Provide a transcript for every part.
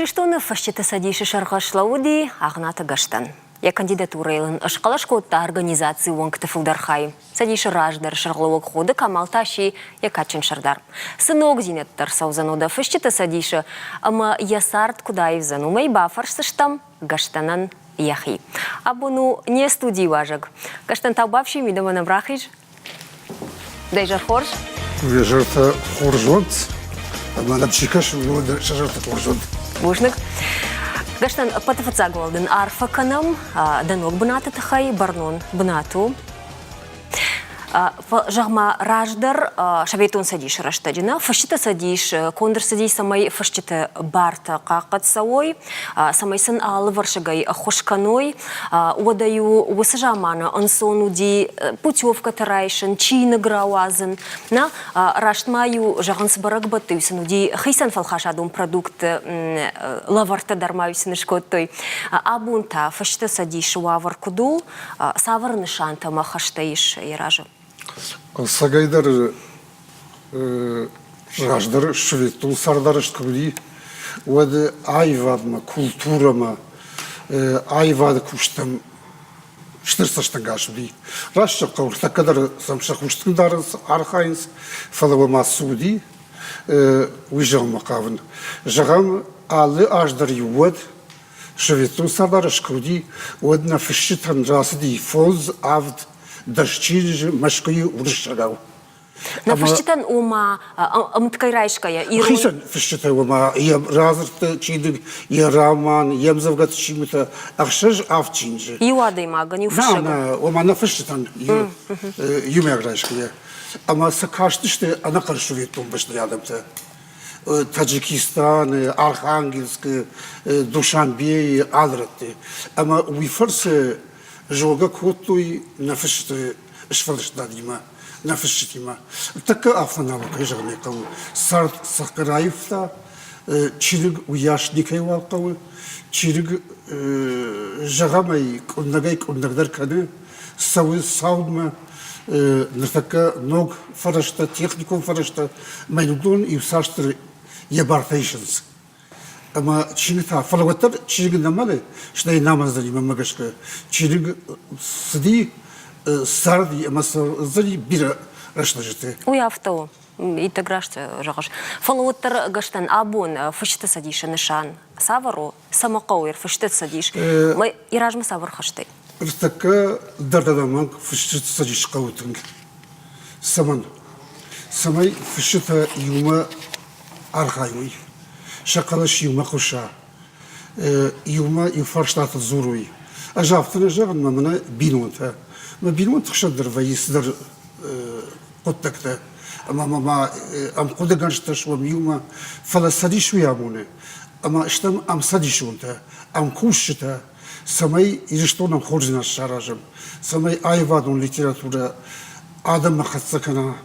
Ирыстоны фысджыты цӕдисы сӕргъы слӕууыди Агънаты Гӕстӕн. Йӕ кандидатурӕйыл ын схъӕлӕс кодта организацийы уӕнгты фылдӕр хай. Цӕдисы раздӕр сӕргълӕууӕг Ходы Камал та сси йӕ кадджын сӕрдар. Цы ногдзинӕдтӕ ӕрцӕудзӕн уӕдӕ фысджыты цӕдисы ӕмӕ йӕ цард куыд аивдзӕн, уымӕй бафӕрсдзыстӕм Гӕстӕнӕн йӕхи. Абон у не студийы уазӕг. Гӕстӕн та бафси, мидӕмӕ нӕм рахиз. Дӕ изӕр хорз? Уе зӕртӕ хорз уӕнт, ӕмӕ нӕм чи кӕсы, уыдон дӕр сӕ зӕртӕ хорз уӕнт. Бузныг. Гӕстӕн, ӕппӕты фыццаг уал дын арфӕ кӕнӕм дӕ ног бынаты тыххӕй, бӕрнон бынат у. Зӕгъ-ма, раздӕр Советон Цӕдисы рӕстӕджы нӕ фысджыты цӕдис конд ӕрцыди, цӕмӕй фысджыты бартӕ хъахъхъӕд цӕуой, цӕмӕй сын алывӕрсыгӕй ӕххуыс кӕной. Уӕдӕ-иу уыцы заманы ӕнцон уыди путевкӕтӕ райсын, чиныг рауадзын. Нӕ, раст ма-иу зӕгъынц бӕрӕгбӕтты-иу сын уыди хицӕн фӕлхасадон продуктты лӕвӕрттӕ дӕр ма-иу сын скодтой. Абон та фысджыты цӕдисы уавӕр куыд у, цавӕр нысантӕ ӕмӕ хӕстӕ ис йӕ разы? Ӕцӕгӕйдӕр раздӕр советон цардарӕзт куы уыди, уӕд аивадмӕ, культурӕмӕ, аивады куыстӕм стыр цӕстӕнгас уыди. Раст зӕгъ хъӕуы, ныртӕккӕ дӕр сӕм сӕ хъус тынг дарынц, архайынц, фӕлӕ уӕ цы уыди, уый зӕгъынмӕ хъавын. Зӕгъӕм, алы аз дӕр-иу уӕд советон цардарӕзт куы уыди, уӕд нӕ фысджытӕн рацыди фондз-авд дӕс чиныджы Мӕскуыйы уырыссагау. Нӕ фысджытӕн ома ӕмткӕй райсгӕйӕ ирон... Хицӕн фысджытӕ ома йӕ радзырдты чиныг, йӕ роман, йе мдзӕвгӕты чингуытӕ ӕхсӕз-авд чиныджы. Иу адӕймагӕн, иу фыссӕгӕн? Нӕ, ома нӕ фысджытӕн иумиаг райсгӕйӕ. Ӕмӕ сӕ кастысты ӕнӕхъӕн советон бӕстӕйы адӕмтӕ. Таджикистаны, Архангельскы, Душанбейы, алырӕтты. Ӕмӕ уый фӕрцы зонгӕ кодтой нӕ фысджыты сфӕлдыстадимӕ, нӕ фысджытимӕ. Тӕккӕ афонау, кӕй зӕгъын ӕй хъӕуы, цард цӕхгӕр аивта, чиныг уыйас никӕйуал хъӕуы, чиныг зӕгъӕм ӕй къуындӕгӕй-къуындӕгдӕр кӕны, цӕуы цаудмӕ, ныртӕккӕ ног фӕрӕзтӕ, техникон фӕрӕзтӕ, мӕ уыдон иуцасдӕр йӕ бартӕ исынц. Ӕмӕ чиныг та, фӕлӕ уӕддӕр чиныг нӕ мӕлы, стӕй намӕдзӕни мӕнмӕ гӕсгӕ. Чиныг цыди, царди ӕмӕ цӕрдзӕни бирӕ рӕстӕджыты. Уый афтӕ у, иттӕг раст зӕгъыс. Фӕлӕ уӕддӕр гӕстӕн абон Фысджыты цӕдисы нысан цавӕр у, цӕмӕ хъӕуы Фысджыты цӕдис, йӕ размӕ цавӕр хӕстӕй? Ныртӕккӕ дӕр ӕнӕмӕнг Фысджыты цӕдис хъӕуы тынг. Цӕмӕн? Цӕмӕй фысджытӕ иумӕ архайой, сӕ хъӕлӕс иумӕ хъуса, иумӕ иу фарстатыл дзурой. Ӕз афтӕ нӕ зӕгъын, мӕ мӕнӕ бинонтӕ. Мӕ бинонты хсӕн дӕр вӕййы цыдӕр хъуыддӕгтӕ ӕмӕ ма ӕмхъуыдыгӕнджытӕ суӕм иумӕ, фӕлӕ цӕдис уый амоны, ӕмӕ стӕм ӕмцӕдисонтӕ, ӕмкусджытӕ, цӕмӕй Ирыстонӕн хорздзинад саразӕм, цӕмӕй аивадон литературӕ адӕммӕ хӕццӕ кӕна,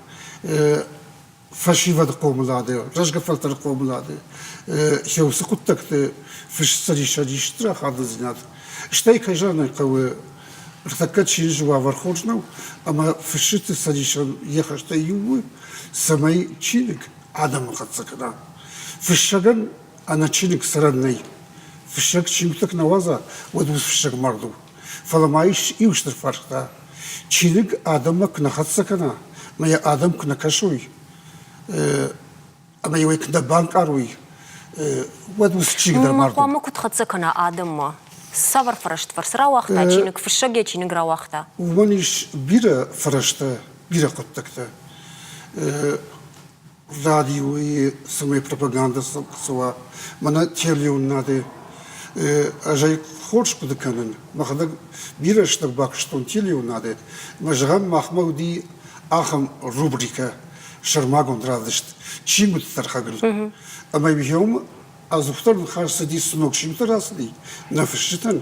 фӕсивӕды хъомылады, рӕзгӕ фӕлтӕры хъомылады сӕ уыцы хъуыддӕгты фысцӕдисад стыр ахадындзинад. Стӕй, кӕй зӕгъын ӕй хъӕуы, ӕртӕккӕ чиныджы уавӕр хорз нӕу, ӕмӕ фысджыты цӕдисӕн йӕ хӕстӕй иу у, цӕмӕй чиныг адӕмы хӕццӕ кӕна. Фыссӕгӕн ӕнӕ чиныг цӕрӕн нӕй. Фыссӕг чингуытӕ куы нӕ уадза, уӕд уыцы фыссӕг мард у. Фӕлӕ ма ис иу стыр фарста. Чиныг адӕммӕ куы нӕ хӕццӕ кӕна, ӕмӕ йӕ адӕм куы нӕ кӕсой, ӕмӕ йӕ куы нӕ банкъарой, уӕд уыцы чиныг дӕр мард у. Хъуамӕ куыд хӕццӕ кӕна адӕммӕ? Цавӕр фӕрӕзты фӕрцы рауагъта чиныг, фыссӕг йӕ чиныг рауагъта? Уымӕн ис бирӕ фӕрӕзтӕ, бирӕ хъуыддӕгтӕ. Радиойы цӕмӕй пропагандӕ цӕуа, мӕнӕ телеуынынады ӕз ӕй хорз хъуыды кӕнын. Мӕхӕдӕг бирӕ рӕстӕг бакуыстон телеуынынады. Мӕ зӕгъӕм, махмӕ уыди ахӕм рубрикӕ сӕрмагонд равдыст чингуыты тӕрхӕгыл. Ӕмӕ уым ӕдзухдӕр ныхас цыди, цы ног чингуытӕ рацыди нӕ фысджытӕн,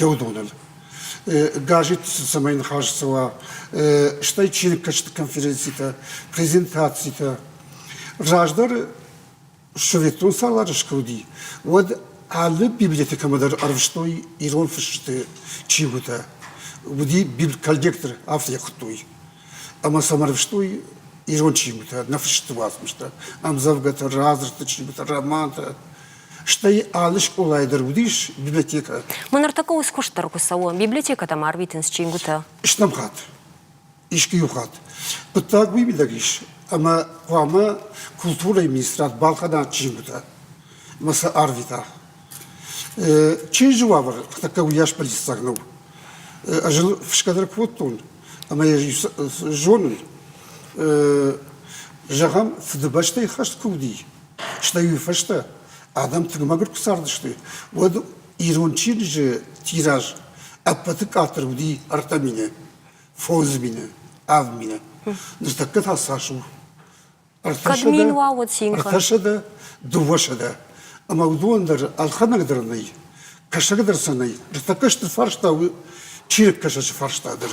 уыдоныл. Газетты цӕмӕй ныхас цӕуа, стӕй чиныгкӕсджыты конференцитӕ, презентацитӕ. Раздӕр советон цаларыз куы уыди, уӕд алы библиотекӕмӕ дӕр ӕрвыстой ирон фысджыты чингуытӕ. Уыди библколлектор, афтӕ йӕ хуыдтой. Ӕмӕ сӕм ӕрвыстой ирон чингуытӕ, нӕ фысджыты уацмыстӕ, ӕмдзӕвгӕтӕ, радзырдты чингуытӕ, романтӕ. Стӕй алы скъолайы дӕр уыдис библиотекӕ. Мӕ ныртӕккӕ уыцы куыст дӕр куы цӕуы, библиотекӕтӕм арвитынц чингуытӕ. Стӕм хатт. Искуы иу хатт. Хъуыддаг уый мидӕг ис, ӕмӕ хъуамӕ культурӕйы министрад балхӕна чингуытӕ ӕмӕ сӕ арвита. Чызджы уавӕр тӕккӕ уыйас бӕллиццаг нӕу. Ӕз ыл фысгӕ дӕр кодтон ӕмӕ йӕ зонын. Зӕгъӕм, Фыдыбӕстӕйы хӕст куы уыди, стӕй уый фӕстӕ адӕм тынг мӕгуыр куы цардысты, уӕд ирон чиныджы тираж ӕппӕты къаддӕр уыди 3000, 5000, 7000. Ныртӕккӕ та цас у? Кӕд мин уа, уӕд цин кӕн. 300, 200. Ӕмӕ уыдон дӕр ӕлхӕнӕг дӕр нӕй, кӕсӕг дӕр сӕ нӕй. Ныртӕккӕ стыр фарста у чиныгкӕсӕджы фарста дӕр.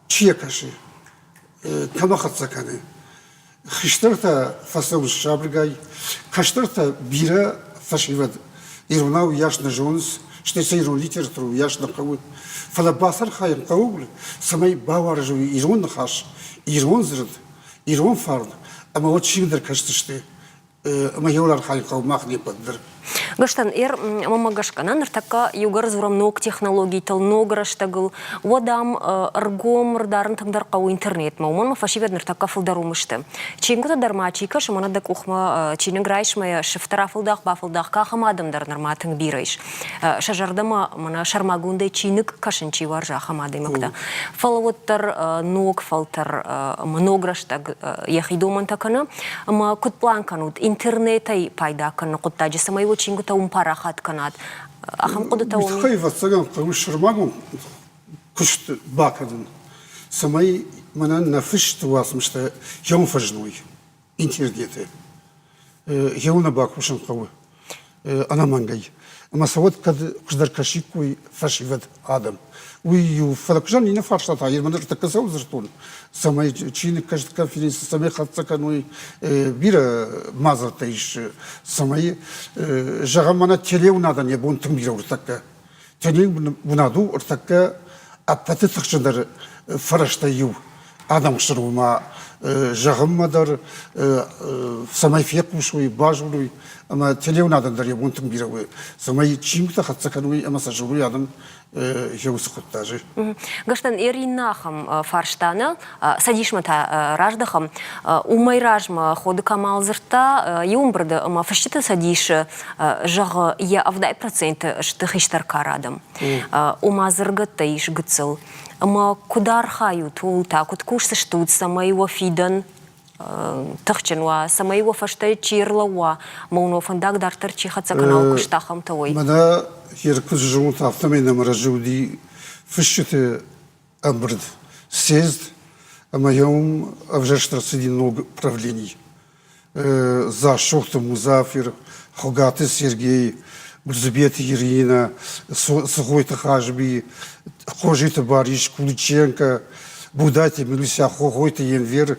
Чи йӕ кӕсы, кӕмӕ хӕццӕ кӕны. Хистӕртӕ фӕцӕуынц сабыргай, кӕстӕртӕ бирӕ фӕсивӕд иронау уыйас нӕ зонынц, стӕй сӕ ирон литературӕ уыйас нӕ хъӕуы. Фӕлӕ бацархайын хъӕуы, цӕмӕй бауарзой ирон ныхас, ирон дзырд, ирон фарн, ӕмӕ уӕд чиныг дӕр кӕсдзысты ӕмӕ йӕ архайын хъӕуы мах не ппӕт дӕр. Гӕстӕн, эр мӕмӕ гӕсгӕ нӕ ныртӕккӕ иугӕр дзурӕм ног технологитыл, ног рӕстӕгыл, уӕд ам ӕргом ӕрдарын тынгдӕр хъӕуы интернетмӕ. Уымӕн ӕмӕ фӕсивӕд ныртӕккӕ фылдӕр уым сты. Чингуытӕ дӕр ма чи кӕсы, мӕнӕ дӕ къухмӕ чиныг райс мӕ сыфтӕ рафӕлдах-бафӕлдах ка, ахӕм адӕм дӕр нырма тынг бирӕ ис. Сӕ зӕрдӕмӕ мӕнӕ сӕрмагондӕй чиныг кӕсын чи уарзы, ахӕм адӕймӕгтӕ. Фӕлӕ уӕддӕр ног фӕлтӕр ӕмӕ ног рӕстӕг йӕхи домӕнтӕ кӕны. Ӕмӕ куыд пълан кӕнут интернетӕй пайда кӕныны хъуыддаджы, цӕмӕй уӕ чингуытӕ уым парахат кӕнат? Ахӕм хъуыдытӕ уым? Уый тыххӕй, ӕвӕццӕгӕн, хъӕуы сӕрмагонд куыст бакӕнын, цӕмӕй мӕнӕн нӕ фыст уацмыстӕ хион фӕзыной интернеты. Хион нӕ бакусын хъӕуы ӕнӕмӕнгӕй. Ӕмӕ сӕ уӕд кӕд хуыздӕр кӕсиккой фӕсивӕд адӕм. Уый иу, фӕлӕ куы зӕгъын, иннӕ фарста та мӕ ныртӕккӕ цӕуыл дзырдтон, цӕмӕй чиныгкӕсджыты конференци цӕмӕй хӕццӕ кӕной, бирӕ мадзӕлттӕ ис, цӕмӕй, зӕгъӕм, мӕнӕ телеуынадӕн йӕ бон тынг бирӕ у ныртӕккӕ. Телеуынад у ӕртӕккӕ ӕппӕты тыхджындӕр фӕрӕзтӕй иу. Адӕм хсӕн ма зӕгъынмӕ дӕр, цӕмӕй фехъусой, базоной, ӕмӕ телеуынадӕн дӕр йӕ бон тынг бирӕ у, цӕмӕй чингуытӕ хӕццӕ кӕной ӕмӕ сӕ зоной адӕм йӕ уыцы хъуыддаджы. Гӕстӕн, Ирина ахӕм фарста нӕ, цӕдисмӕ та раздӕхӕм. Уымӕй размӕ Ходы Камал дзырдта иу ӕмбырды ӕмӕ фысджыты цӕдисы зӕгъы, йӕ 70% сты хистӕр кары адӕм. Ома дзыргӕттӕ ис гыццыл. Ӕмӕ куыд архайут ууыл та, куыд кусдзыстут, цӕмӕй уӕ фидӕн тыхджын уа, цӕмӕй уӕ фӕстӕ чи ӕрлӕууа, ӕмӕ уын уӕ фӕндаг дарддӕр чи хӕццӕ кӕна, уый куыст ахӕмтӕ уой? Мӕнӕ йе куыд зонут, афтӕмӕй нӕм разы уыди фысджыты ӕмбырд, съезд, ӕмӕ йӕ уым ӕвзӕрст ӕрцыди ног правлени. Дзассохты Музафер, Хуыгаты Сергей, Гуырдзыбеты Иринӕ, Цыгъойты Хазби, Хозиты Барис, Куличенко, Будати Милися, Хохойты Енвер,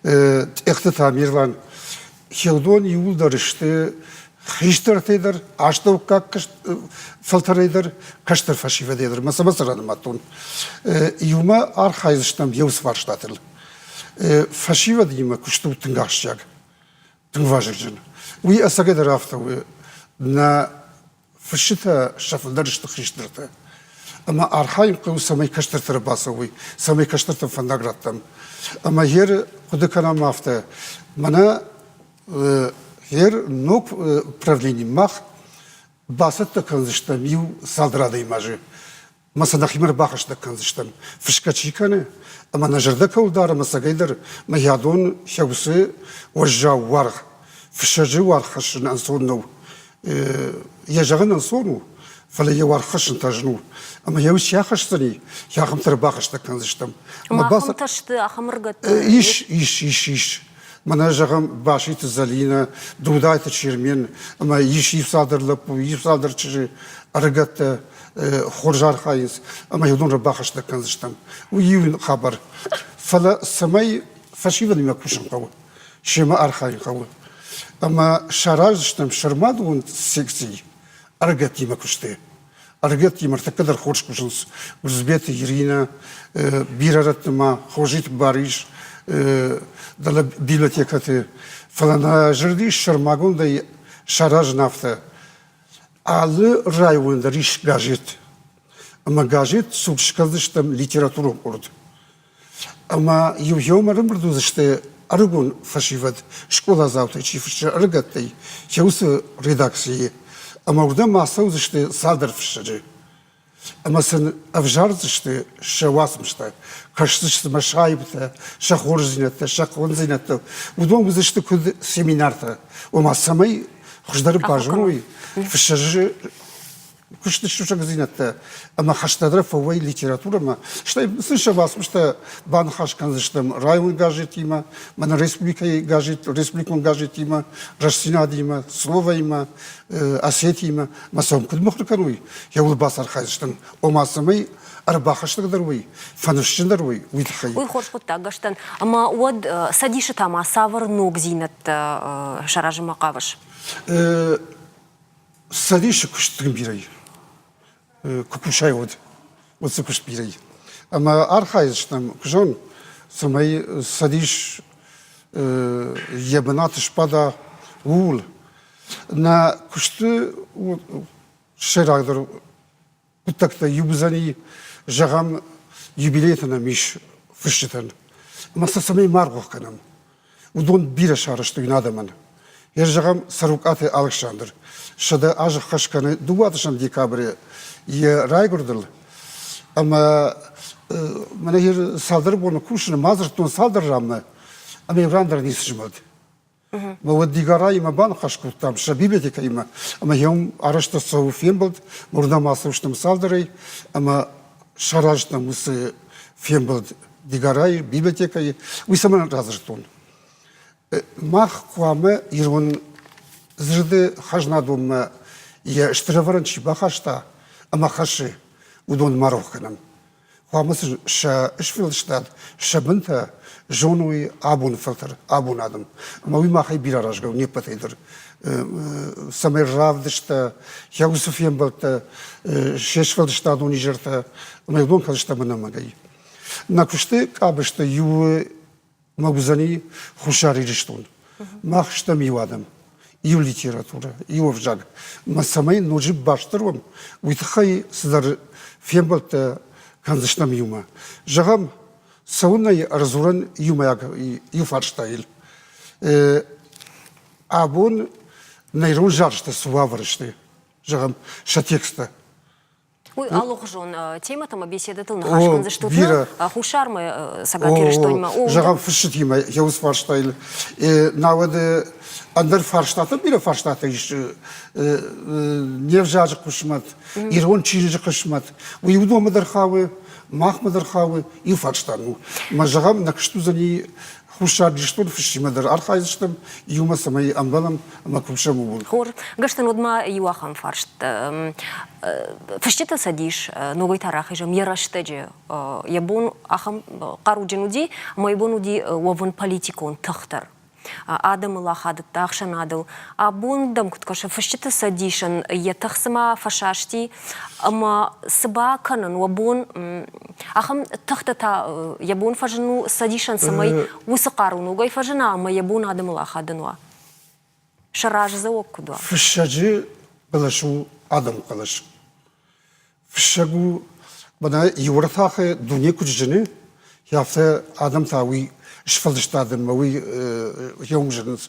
Тъехты Тамерлан. Уыдон иууылдӕр сты хистӕртӕй дӕр, астӕуккаг фӕлтӕрӕй дӕр, кӕстӕр фӕсивӕдӕй дӕр. Мӕ цӕмӕ цы ранымадтон. Иумӕ архайдзыстӕм еуцы фарстатыл. Фӕсивӕдимӕ куыст у тынг ахсджиаг, тынг вазыгджын. Уый ӕцӕгӕйдӕр афтӕ у. Нӕ фысджытӕ сӕ фылдӕр сты хистӕртӕ. Ӕмӕ архайын хъӕуы, цӕмӕй кӕстӕртӕ ӕрбацӕуой, цӕмӕй кӕстӕртӕн фӕндаг раттӕм. Ӕмӕ гъер хъуыды кӕнӕм афтӕ, мӕнӕ гъер ног правлени мах бацӕттӕ кӕндзыстӕм иу цалдӕр адӕймаджы ӕмӕ сӕ нӕхимӕ ӕрбахӕстӕг кӕндзыстӕм. Фысгӕ чи кӕны, ӕмӕ нӕ зӕрдӕ кӕуыл дары, ӕмӕ ӕцӕгӕйдӕр мӕ ядон сӕ уыцы уӕззау уаргъ, фыссӕджы уаргъ хӕссын ӕнцон нӕу. Йӕ зӕгъын ӕнцон у, фӕлӕ йӕ уаргъ хӕссын та зын у. Ӕмӕ йӕ уый ахӕсдзӕни, ахӕмтӕ ӕрбахӕстӕг кӕндзыстӕм. Ӕмӕ ахӕмтӕ сты, ахӕм ӕргӕттӕ? Ис, ис, ис, ис. Мӕнӕ, зӕгъӕм, Баситы Зӕлинӕ, Дудайты Чермен ӕмӕ ис иу цалдӕр лӕппу, иу цалдӕр чызджы ӕрыгӕттӕ хорз архайынц ӕмӕ уыдон ӕрбахӕстӕг кӕндзыстӕм. Уый иу хабар. Фӕлӕ цӕмӕй фӕсивӕдимӕ кусын хъӕуы, семӕ архайын хъӕуы. Ӕмӕ сараздзыстӕм сӕрмагонд секци ӕрыгӕттимӕ куысты. Ӕрыгӕттимӕ ӕртӕккӕ дӕр хорз кусынц Гуырдзыбеты Иринӕ, бирӕ рӕтты ма Хозиты Барис, дӕлӕ библиотекӕты. Фӕлӕ нӕ зӕрды ис сӕрмагондӕй. Саразын афтӕ. Алы районы дӕр ис газет. Ӕмӕ газет цух скӕндзыстӕм литературон къорд. Ӕмӕ иу иумӕ ӕрӕмбырд уыдзысты ӕрыгон фӕсивӕд, скъоладзаутӕй чи фыссы ӕрыгӕттӕй, сӕ уыцы редакцийы. Ӕмӕ уырдӕм ацӕудзысты цалдӕр фыссӕджы. Ӕмӕ сын ӕвзардзысты сӕ уацмыстӕ, кӕсдзысты мӕ сӕ аивтӕ, сӕ хорздзинӕдтӕ, сӕ хъуындзинӕдтӕ. Уыдон уыдзысты куыд семинартӕ, ома цӕмӕй хуыздӕр базоной фыссӕджы куысты сусӕгдзинӕдтӕ ӕмӕ хӕстӕдӕр фӕуой литературӕмӕ, стӕй сын сӕ уацмыстӕ баныхас кӕндзыстӕм районы газетимӕ, мӕнӕ республикӕйы газет, республикон газетимӕ, Рӕстдзинадимӕ, Словаимӕ, Осетиимӕ, мӕ сӕм куыд мыхуыр кӕной, йӕуыл бацархайдзыстӕм, ома цӕмӕй ӕрбахӕстӕгдӕр уой, фӕныфсджындӕр уой, уый тыххӕй. Уый хорз хъуыддаг, Гӕстӕн. Ӕмӕ уӕд цӕдисы та ма цавӕр ногдзинӕдтӕ саразынмӕ хъавыс? Цӕдисы куыст тынг бирӕ и. Куы кусай, уӕд уыцы куыст бирӕ и. Ӕмӕ архайдзыстӕм, куы зон, цӕмӕй цӕдис йӕ бынаты сбада, ууыл. Нӕ куысты сӕйрагдӕр хъуыддӕгтӕ иу уыдзӕни, зӕгъӕм, юбилейтӕ нӕм ис фысджытӕн. Ӕмӕ сӕ цӕмӕй ма ргъуых кӕнӕм. Уыдон бирӕ сарӕзтой нӕ адӕмӕн. Йӕ зӕгъӕм, Цӕрукъаты Алыксандр 100 азы хӕс кӕны 12 декабры йӕ райгуырдыл. Ӕмӕ мӕнӕ йе цалдӕр боны кусын, ма дзырдтон цалдӕр ранмӕ, ӕмӕ иу ран дӕр ницы змӕлд. Мӕ уӕд Дигараимӕ баныхас кодтам сӕ библиотекӕимӕ, ӕмӕ йӕм арӕзт ӕрцӕуы фембӕлд, уырдӕм ацӕуыстӕм цалдӕрӕй ӕмӕ сараздтам уыцы фембӕлд Дигарайы библиотекӕйы. Уый цӕмӕн радзырдтон? Мах хъуамӕ ирон дзырды хӕзнадонмӕ йӕ стыр ӕвӕрӕн чи бахаста ӕмӕ хӕссы, уыдон ма рох кӕнӕм. Хъуамӕ сын сӕ сфӕлдыстад, сӕ бынтӕ зоной абоны фӕлтӕр, абон адӕм. Ӕмӕ уый махӕй бирӕ аразгӕ у не ппӕтӕй дӕр. Цӕмӕй равдысттӕ, йӕ уыцы фембӕлдтӕ, се сфӕлдыстадон изӕртӕ ӕмӕ уыдон кӕндзыстӕм ӕнӕмӕнгӕй. Нӕ куысты къабӕзтӕ иу мӕ уыдзӕни Хуссар Ирыстон. Мах стӕм иу адӕм, иу литературӕ, иу ӕвзаг. Мӕ цӕмӕй ноджы бастдӕр уӕм, уый тыххӕй цыдӕр фембӕлдтӕ кӕндзыстӕм иумӕ. Зӕгъӕм, цӕуылнӕ ӕрдзурӕн иумӕйаг иу фарстайыл. Абон нӕ ирон зарджытӕ цы уавӕры сты, зӕгъӕм, сӕ тексттӕ. Уый алыхуызон темӕтӕ ӕмӕ беседӕтыл ныхас кӕндзыстут Хуссармӕ, Цӕгат Ирыстонмӕ. Зӕгъӕм, фысджытимӕ йӕ уыцы фарстайыл. Науӕд ӕндӕр фарстатӕ, бирӕ фарстатӕ ис не взаджы хъысмӕт, ирон чиныджы хъысмӕт. Уый уыдонмӕ дӕр хауы, махмӕ дӕр хауы, иу фарста у. Мӕ зӕгъӕм, нӕ куыст уыдзӕни Хуссар Ирыстоны фысджытимӕ дӕр архайдзыстӕм иумӕ, цӕмӕй ӕмбӕлӕм ӕмӕ кусӕм ууыл. Хорз. Гӕстӕн, уӕд ма иу ахӕм фарст. Фысджыты цӕдис ногӕй та рахизӕм йӕ рӕстӕджы. Йӕ бон ахӕм хъаруджын уыди, ӕмӕ йӕ бон уыди уӕвын политикон тых дӕр. Адӕмыл ахадыдта, ӕхсӕнадыл. Абон дӕм куыд кӕсы, фысджыты цӕдисӕн йӕ тых цыма фӕсасти ӕмӕ цы бакӕнын уӕ бон ахӕм тыхтӕ та йӕ бон фӕзын у цӕдисӕн, цӕмӕй уыцы хъару ногӕй фӕзына ӕмӕ йӕ бон адӕмыл ахадын уа? Сӕ раздзӕуӕг куыд уа? Фыссӕджы хъӕлӕс у адӕмы хъӕлӕс. Фыссӕг у, мӕнӕ иу ӕртахы дуне куыд зыны, афтӕ адӕм та уый сфӕлдыстадмӕ уый йӕм зынынц.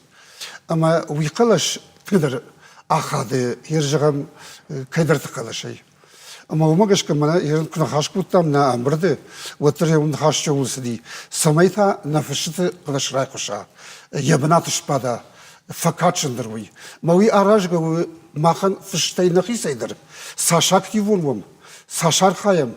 Ӕмӕ уый хъӕлӕс тынгдӕр ахады, йе зӕгъӕм, кӕйдӕрты хъӕлӕсӕй. Ӕмӕ уымӕ гӕсгӕ мӕнӕ куы ныхас кодтам нӕ ӕмбырды, уӕддӕр йӕ ныхас цӕуыл цыди, цӕмӕй та нӕ фысджыты хъӕлӕс райхъуыса, йӕ бынаты сбада, фӕкадджындӕр уый. Мӕ уый аразгӕ у махӕн фыстӕй нӕхицӕй дӕр. Цас активон уӕм, цас архайӕм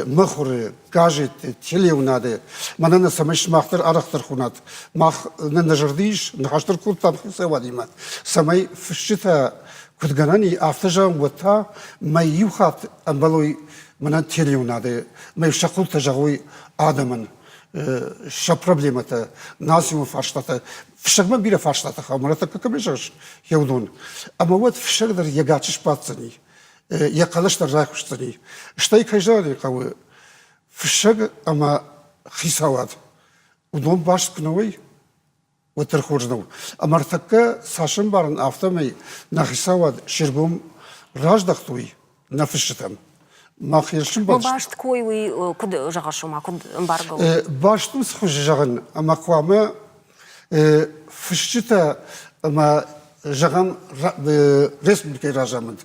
мыхуыры, газетты, телеуынады, мӕнӕ нӕ цӕмӕй сымах дӕр арӕхдӕр хонат. Мах нӕ нӕ зӕрды ис, ныхас дӕр кодтам хицауадимӕ, цӕмӕй фысджытӕ куыд гӕнӕн и, афтӕ зӕгъӕм, уӕд та мӕ иу хатт ӕмбӕлой мӕнӕн телеуынады, мӕ сӕ хъултӕ зӕгъой адӕмӕн сӕ проблемӕтӕ, национ фарстатӕ. Фыссӕгмӕ бирӕ фарстатӕ хауы, мӕнӕ тӕккӕ кӕмӕй зӕгъыс, йӕ уыдон. Ӕмӕ уӕд фыссӕг дӕр йӕ гаччы сбаддзӕни, йӕ хъӕлӕс дӕр райхъуысдзӕни. Стӕй, кӕй зӕгъын ӕй хъӕуы, фыссӕг ӕмӕ хицауад, уыдон баст куы нӕ уой, Уӕддӕр хорз нӕу. Ӕмӕ ӕртӕккӕ цас ӕмбарын, афтӕмӕй нӕ хицауад се ргом раздӕхтой нӕ фысджытӕм. Мах Ма баст кой уый куыд зӕгъыс, ома куыд ӕмбаргӕ у? Баст у цы хуызы зӕгъын, ӕмӕ хъуамӕ фысджытӕ ӕмӕ зӕгъӕм республикӕйы разамынд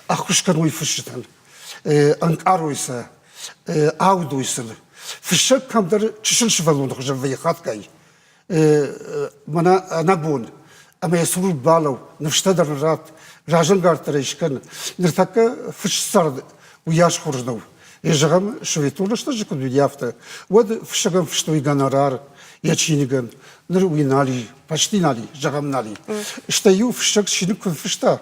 ӕххуыс кӕной фысджытӕн, ӕнкъарой сӕ, аудой сыл. Фыссӕг кӕмдӕр чысыл сывӕллоны хуызӕн вӕййы хатгай. Мӕнӕ ӕнӕбон ӕмӕ йӕ цур балӕу, ныфстӕ дӕр ратт, разӕнгарддӕр ӕй скӕн. Ныртӕккӕ фыст цард уыйас хорз нӕу. Зӕгъӕм, советон рӕстӕджы куыд уыди, афтӕ, уӕд фыссӕгӕн фыстой гонорар йӕ чиныгӕн. Ныр уый нал и, почти нал и, зӕгъӕм, нал и. Стӕй-иу фыссӕг чиныг куы фыста,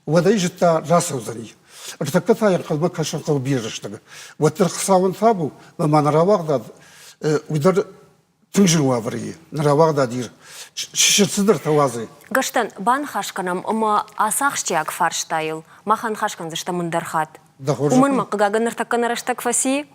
уӕд ӕй зыдта, рацӕудзӕни. Ӕртӕккӕ та йӕ ӕнхъӕлмӕ кӕсын хъӕуы бирӕ рӕстӕг. Уӕддӕр Хуыцауӕн табу, ӕмӕ ма нӕ рауагъдад уый дӕр тынг зын уавӕры и. Ныр рауагъдад ир цыдӕртӕ уадзы. Гӕстӕн, баныхас кӕнӕм ӕмӕ ацы ахсджиаг фарстайыл мах аныхас кӕндзыстӕм ӕндӕр хатт. Уымӕн ма, хъыгагӕн, ныртӕккӕ нӕ рӕстӕг фӕци.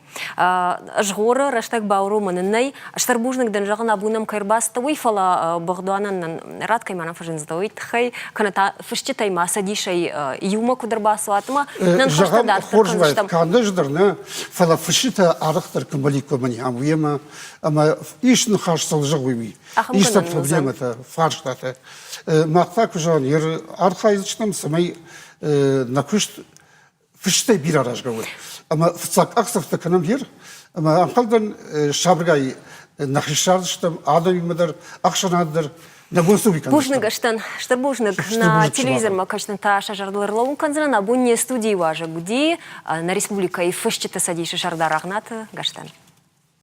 Згъоры рӕстӕг бауромӕн ын нӕй. Стыр бузныг дын зӕгъын, абон нӕм кӕй ӕрбацыдтӕ, уый, фӕлӕ быгъдуанӕн нын рад кӕй ма нӕм фӕзындзӕн, уый тыххӕй, кӕнӕ та фысджытӕй ма цӕдисӕй иумӕ куыд ӕрбацӕуат ӕмӕ нӕ ныхӕстӕ дарддӕр хорз уаид, канд ӕз дӕр нӕ, фӕлӕ фысджытӕ арӕхдӕр куы мбӕликкой мӕн ам уемӕ, ӕмӕ ис ныхас цӕуыл зӕгъой, уый. Ис сӕ проблемӕтӕ, фарстатӕ. Мах та куы зӕгъын, архайдзыстӕм, цӕмӕй нӕ куыст фыстӕй бирӕ аразгӕ уыд. Ӕмӕ фыццаг къахдзӕфтӕ кӕнӕм дӕр, ӕмӕ ӕнхъӕлдӕн сабыргай нӕхи ссардзыстӕм адӕмимӕ дӕр, ӕхсӕнад дӕр, нӕ бон цы уый кӕндзыстӕм. Бузныг ӕстӕн, стыр бузныг. Нӕ телевизормӕ кӕсджытӕн та сӕ зӕрдыл ӕрлӕууын кӕндзынӕн. Абон не студийы уазӕг уыди нӕ республикӕйы Фысджыты цӕдисы сӕрдар Агънаты Гӕстӕн.